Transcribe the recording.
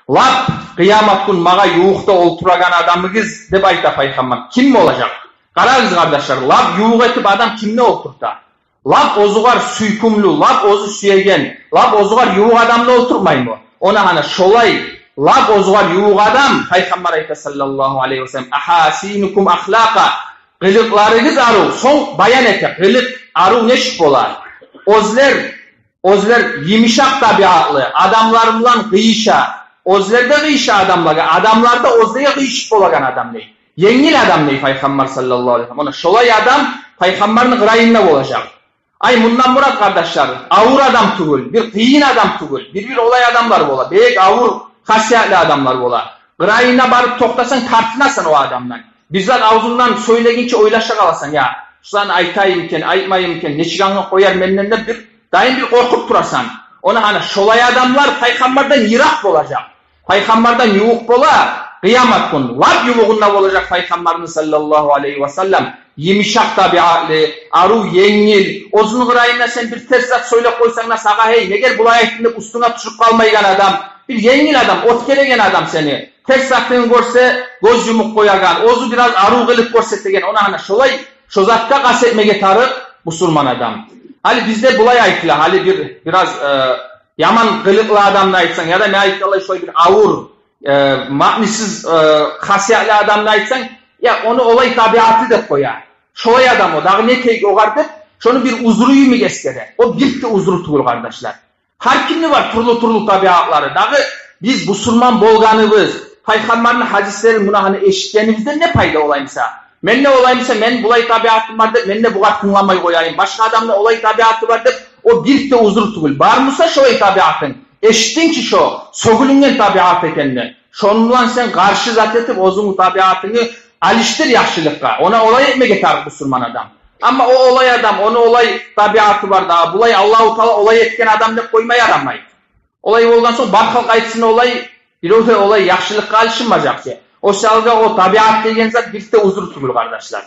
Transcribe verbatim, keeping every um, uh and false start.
Лап къыямат гюн магъа ювукъда олтурагъан адамыгъыз, деп айта Пайхаммар. Ким болажакъ? Къарагъыз, къардашлар, лап ювукъ этип адам кимни олтурта? Лап оьзюгъар сюйкюмлю, лап оьзю сюеген, лап оьзюгъар ювукъ адамны олтуртмаймы? Она гьана шолай, лап оьзюгъар ювукъ адам, Пайхаммар айта, саллаллагьу алайгьи ва саллам: «Агьасинукум ахлакъа». Къылыкъларыгъыз арив, сонг баян эте, къылыкъ арив нечик бола? Оьзлер, оьзлер йымышакъ табиатлы, адамлар булан къыйыша, оьзлер де къыйыша адамлагъа, адамлар да оьзлеге къыйышып болагъан адам дей. Енгил адам дей Пайхаммар, саллаллагьу алайгьи ва саллам. Она шолай адам Пайхаммарны къырыйында болажакъ. Ай, мундан мурат, къардашлар, авур адам тюгюл, бир къыйын адам тюгюл, бир-бир олай адамлар бола, бек авур хасиятлы адамлар бола. Къырыйына барып токътасанг, тартынасан о адамдан. Бир зат авзунгдан сёйлегинче ойлаша къаласан, я, шу затны айтайым экен, айтмайым экен, нечик англап къояр менден деп, бир дайым бир къоркъуп турасан. Она гьана шолай адамлар Пайхаммардан йыракъ болажакъ. Пайхаммардан ювукъ бола, къыямат гюн лап ювугъунда болажакъ Пайхаммарны, саллаллагьу алайгьи ва саллам. Йымышакъ табиатлы, арив, енгил, оьзюню къырыйында сен бир терс зат сёйлеп къойсанг да, сагъа: «Гьей, неге булай айтдынг?» — деп уьстюнге тюшюп къалмайгъан адам, бир енгил адам, оьтгереген адам сени. Терс затынгны гёрсе, гёз юмуп къоягъан, оьзю бираз арив къылыкъ гёрсетеген, она гьана шолай, шо затгъа къаст этмеге тарыкъ бусурман адам. Гьали бизде булай айтыла, гьали бир, бираз, э, яман къылыкълы адамны айтсанг, яда мен айтгъанлай шолай бир авур, э, маънисиз, э, хасиятлы адамны айтсанг, я, ону олай табиаты деп къоя. Шолай адам о, дагъы не этейик огъар деп, шону бир узру йимик эсгере. О бир де узру тюгюл, къардашлар. Гьар кимни бар тюрлю-тюрлю табиатлары. Дагъы биз бусурман болгъаныбыз, Пайхаммарны гьадислерин муна гьана эшитгенибизден не пайда олай буса? Мен де олай буса, мен булай табиатым бар деп, мен де бугъар тынгламай къояйым. Башгъа адамны олай табиаты бар деп, о бир де узру тюгюл. Бар буса шолай табиатынг, эшитдинг чи шо сёгюлюнген табиат экенни, шону булан сен къаршы зат этип, оьзюнгню табиатынгны алышдыр яхшылыкъгъа. Она олай этмеге тарыкъ бусурман адам. Амма о олай адам, ону олай табиаты бар да, булай Аллагьу Таала олай этген адам деп къойма ярамай. Олай болгъан сонг, бар халкъ айтсын олай, бирев де олай яхшылыкъгъа алышынмажакъ чы. О саялы о табиат деген зат бир де узру тюгюл, къардашлар.